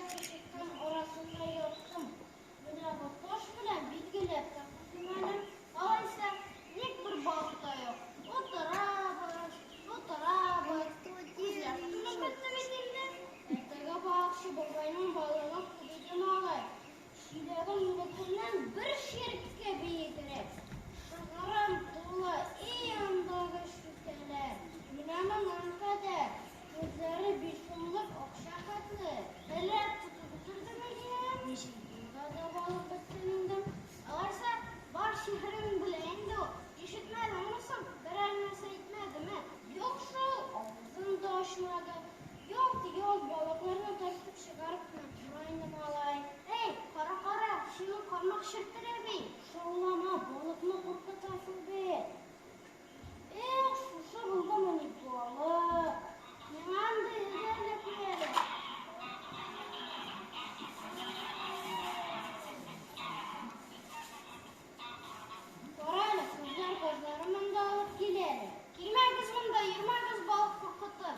Кешектән арасында яттым. Менә бу таш белән билгеләп тә куйдым әле. Алайса, ник бер балык та юк? Утырабыз, утырабыз. Күзләр тулып бетте бит инде. Ә теге балыкчы бабайның балыгы күп иде, малай. Чиләге минекеннән бер чиреккә биегрәк. Шыгрым тулы, и андагы шүкәләр. Менә моның кадәр. Күзләре биш сумлык акча хәтле. Әллә тотып бетердеме дим? Ничек да балык бетсен инде. Алайса, бар сихерен белә инде ул. Ишетмәдеңме соң, берәр нәрсә әйтмәдеме? Юк шул, авызын да ачмады. Ялт-йолт балыкларны тартып чыгарып кына тора инде малай. Әй, кара, кара, синең кармак чирттерә бит. Шаулама, балыкны куркытасың бит. Эх, шушы булдымыни балык? Миңа андый эзләр эләкми әле. Кара әле, күзләр казлары монда алып килә әле. Килмәгез монда, йөрмәгез балык куркытып.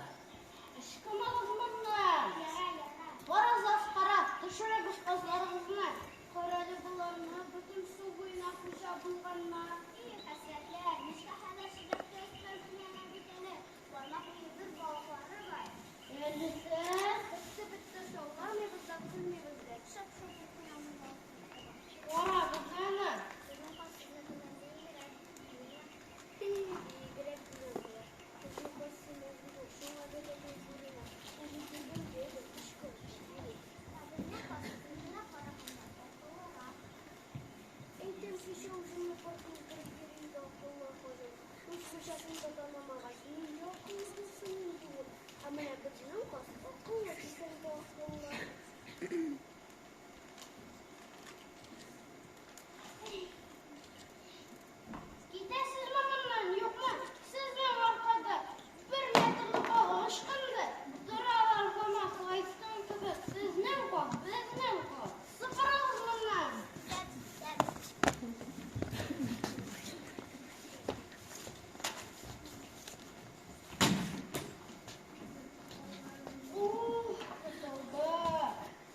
Ычкыныгыз моннан. Барыгыз аскарак, төшерегез казларыгызны. Карале боларны, бөтен су буена хуҗа булганнар. И, хәсрәтләр, нечкә хәзер чыдап та өстәл бит әле. Бармак буе бер балыклары бар. Әлесе? Бетте, бетте, шауламыйбыз да, көлмибез дә. Шап-шап куямыз балыкны. Карагыз аны. Безнең каз сезнекеннән биегрәк. Биегрәк дигән була. Безнең каз симез бит ул, шуңа бәләкәй күренә. Ул бит үзендә дә кычкырып йөри. Ә безнең каз сезнекенә караганда акыллырак. Әйтәм, кичә үземне карт уздырып йөри иде акыллы хаҗи. Үз хуҗасын да танымагач, нинди акыллы булсын инде ул? Ә менә безнең каз акыллы дисәң дә акыллы. Китәсезме моннан, юкмы? Сезнең аркада бер метрлы балык ычкынды. Торалар һаман шайтан кебек. Сезнең каз, безнең каз. Сыпырыгыз моннан. Китәбез, китәбез. Ух, котылды.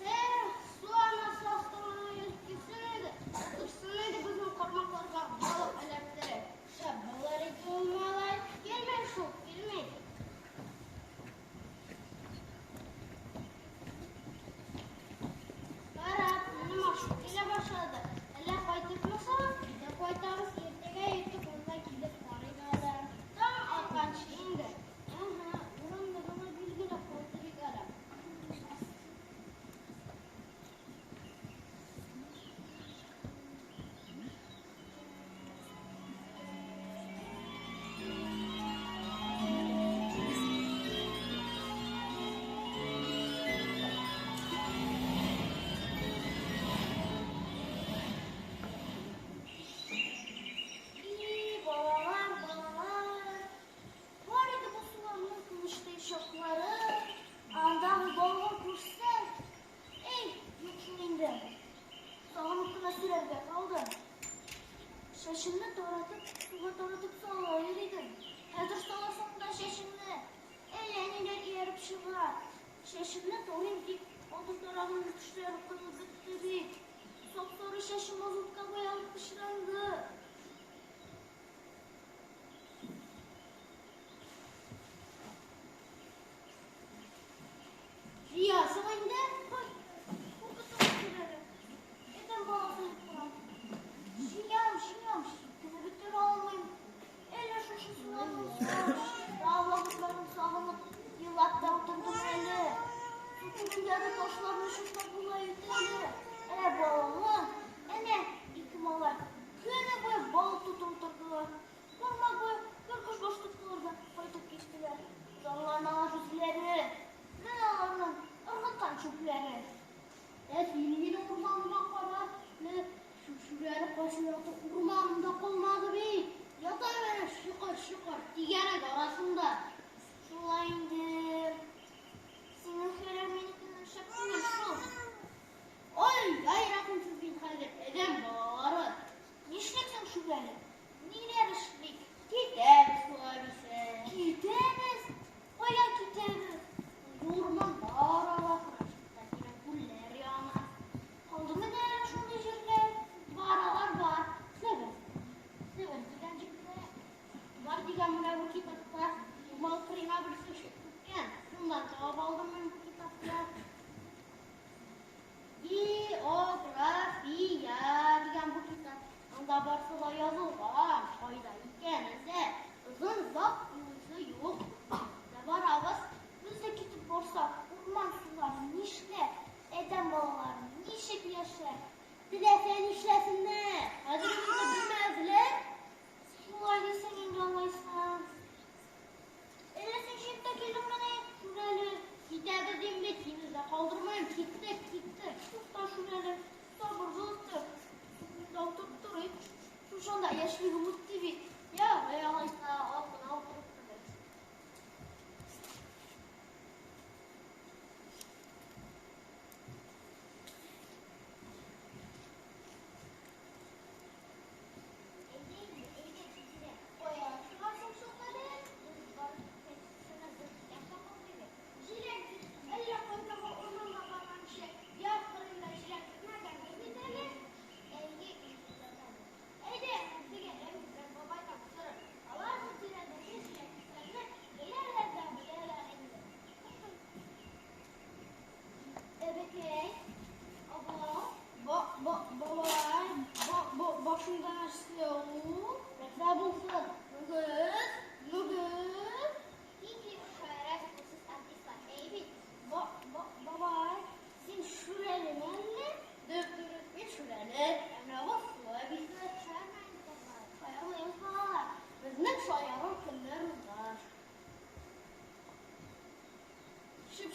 Эх, су анасы астыннан йөзеп китсен иде, утырсын иде безнең кармакларга балык эләктереп. Шәп булыр иде ул малай. Килми шул, килми. Карап, минем ачу килә башлады. Әллә кайтыйкмы соң? Әйдә кайтабыз, иртәгә иртүк монда килеп карыйк әле. Таң атканчы инде. Әһә, урынны гына билгеләп калдырыйк әле. И, балалар, балалар. Бар иде бу суларның көмештәй чаклары. Андагы балыгын күрсәң. Эй, юк шул инде. Сагынып кына сөйләргә калды. Чәчемне таратып, суга таратып сала йөридем. Хәзер саласың да чәчеңне. Әллә ниләр ияреп чыга. Чәчемне тарыйм дип, алтын тарагымның тешләре коелып бетте бит. Сап-сары чәчем мазутка буялып пычранды. Җыясың инде. Ой, куркытып үтерәләр. Адәм баласын торам. Җыям, җыям, кенә бетерә алмыйм. Әллә шушы суларның чиста вакытларын сагынып, елап та утырдым әле. Су төбендәге ташларны чүпләп була бит әле. Ә балалар, әнә, ике малай, көне буе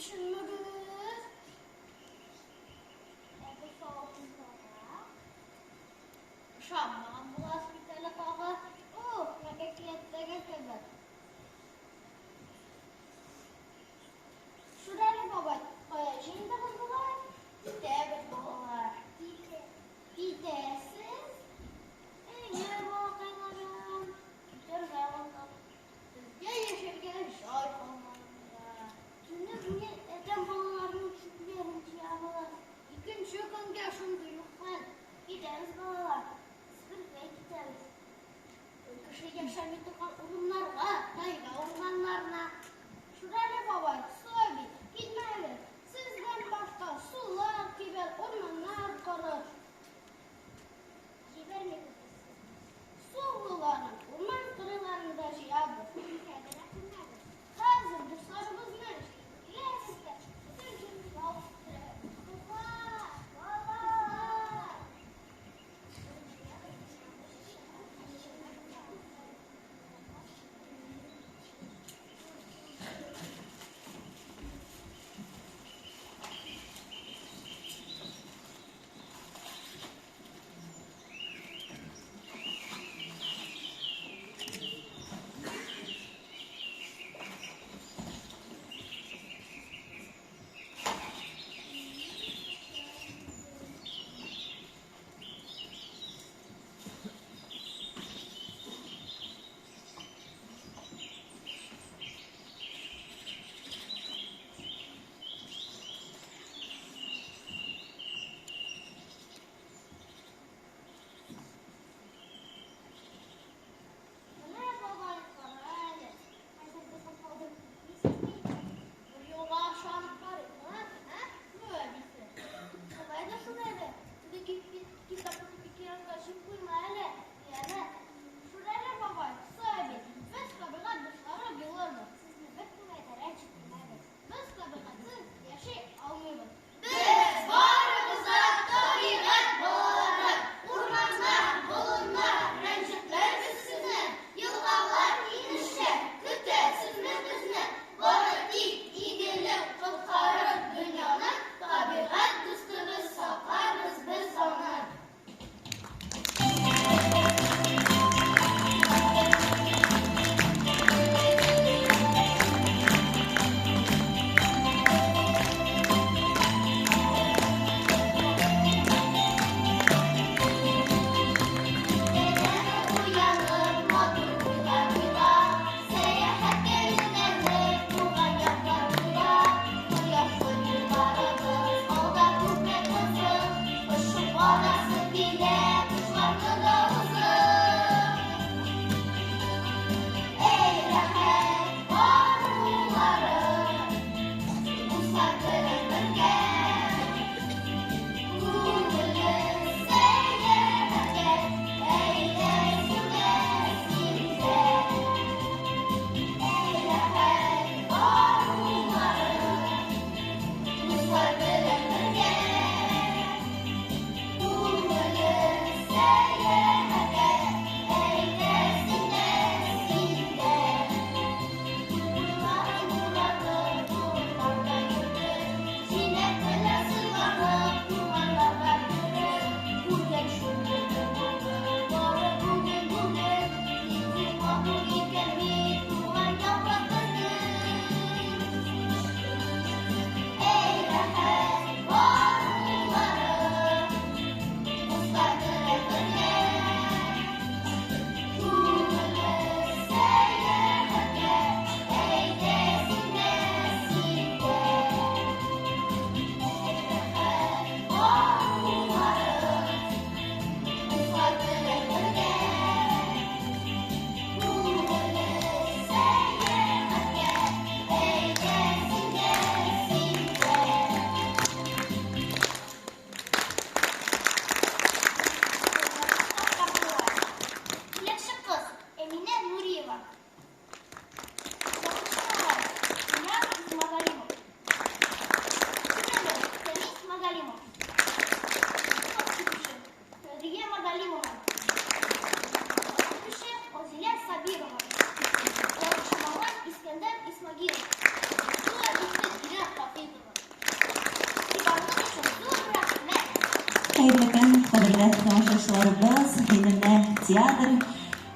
Төшенмәгез. Ә бу салкыннарга? Ышанмаган буласыз бит әле тагы. Ух, әкияттәге кебек. Шүрәле бабай, кая җыендыгыз болай? Китәбез, балалар. Китә. Китәсез? Әйе, балакайларым. Китәргә вакыт. Безгә яшәргә җай калмады монда. Төне буе адәм балаларының чүпләрен җыябыз. Икенче көнгә шундый ук хәл. Китәбез, балалар. Без бергә китәбез. Кеше яшәми торган урыннарга, тайга урманнарына. Шүрәле бабай, су бит, китмәгез. Сездән башка сулар кибәр, урманнар корыр. Җибәрмибез без сезне. Су буйларын, урман кырыйларында җыябыз. Безгә генә тимәгез. Хәзер дусларыбызны җибәрәбез дә, бөтен җирне алып бетерәбез. Дуслар, балалар! Менә, бабай, кара әле. Хәзер без калдырып китмисезме икән? Бер юлга ышанып карыйкмы, ә? Ну, әбисе. Шулай да шул әле. Теге китапны океанга җим куйма әле, яме. Шүрәле бабай, Су әби, без табигать дуслары булырбыз. Сезне беркемгә дә рәнҗетмәбез. Без табигатьсез яши алмыйбыз. Без барыбыз да табигать балалары. Урманнар, болыннар, рәнҗетмәбез сезне. Елгалар, инешләр, көтәсезме безне? Бары тик игелек коткарыр дөньяны, табигать дустыбыз, сакларбыз без аны. Иртәдән уянып, матур уйлар уйлап, сәяхәткә юнәлеп, туган яклар буйлап. Кояшлы юлларыбыз алда күпме озын, очып барасы килә, кошларны да узып. Эй, рәхәт барулары, дуслар белән бергә. Күңелле сәяхәткә, әйдә син дә, син дә. Эй, рәхәт барулары, дуслар белән бергә. Күңелле сәяхәткә, әйдә син дә, син дә. Уйларым уратып, болыннарда йөрдек, җиләк белән сыйланып, урманнарда кереп. Күргән шундый бер булды, бары бүген, бүген. Нинди матур икән бит туган яфрак безнең. Эй, рәхәт барулары, дуслар белән бергә. Күңелле сәяхәткә, әйдә син дә, син дә. Эй, рәхәт барулары, дуслар белән бергә. Күңелле сәяхәткә, әйдә син дә, син дә. Бүләкче кыз Әминә Нуриева. Язучы малай Динар Измагалимов. Тренер Фәнис Магалимов. Спорт көтүче Фәүзия Магалимова. Көтүче Азилә Сабирова. Балыкчы малай Искәндәр Исмагилов. Су әбисе Динә Хафизова. Хәерле көн, кадерле тамашачыларыбыз! Инде менә театр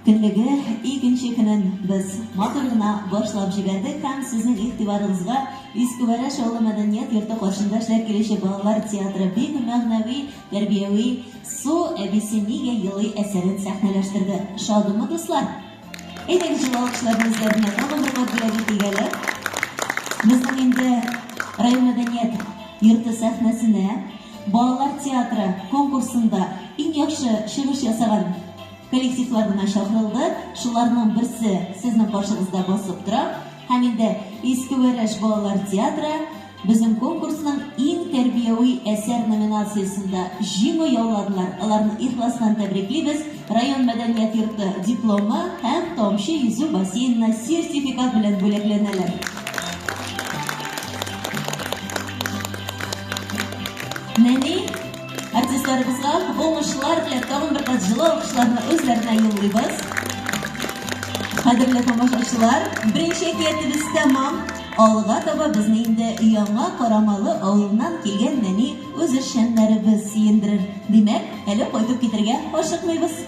көнлеге икенче көнен без матур гына башлап җибәрдек һәм сезнең игътибарыгызга Иске Вәрәш авылы мәдәният йорты каршында эшләп килүче балалар театры бик мәгънәви, тәрбияви Су әбисе нигә елый әсәрен сәхнәләштерде. Ошадымы, дуслар? Әйдәгез, җылы алкышларны үзләренә тагын бер кат бүләк итик әле. Безнең инде район мәдәният йорты сәхнәсенә балалар театры конкурсында иң яхшы чыгыш ясаган коллективлар гына чакырылды. Шуларның берсе сезнең каршыгызда басып тора. Һәм инде Иске Вәрәш балалар театры Безнең конкурсның Иң тәрбияви әсәр номинациясендә җиңү яуладылар. Аларны ихластан тәбриклибез, район мәдәният йорты дипломы һәм Тамчы йөзү бассейнына сертификат белән бүләкләнәләр. Нәни артистларыбызга уңышлар теләп, тагын бер кат җылы алкышларны үзләренә юллыйбыз. Кадерле тамашачылар, беренче әкиятебез тәмам. Алга таба безне инде Яңа Карамалы авылыннан килгән нәни үзешчәннәребез сөендерер. Димәк, әле кайтып китәргә ашыкмыйбыз.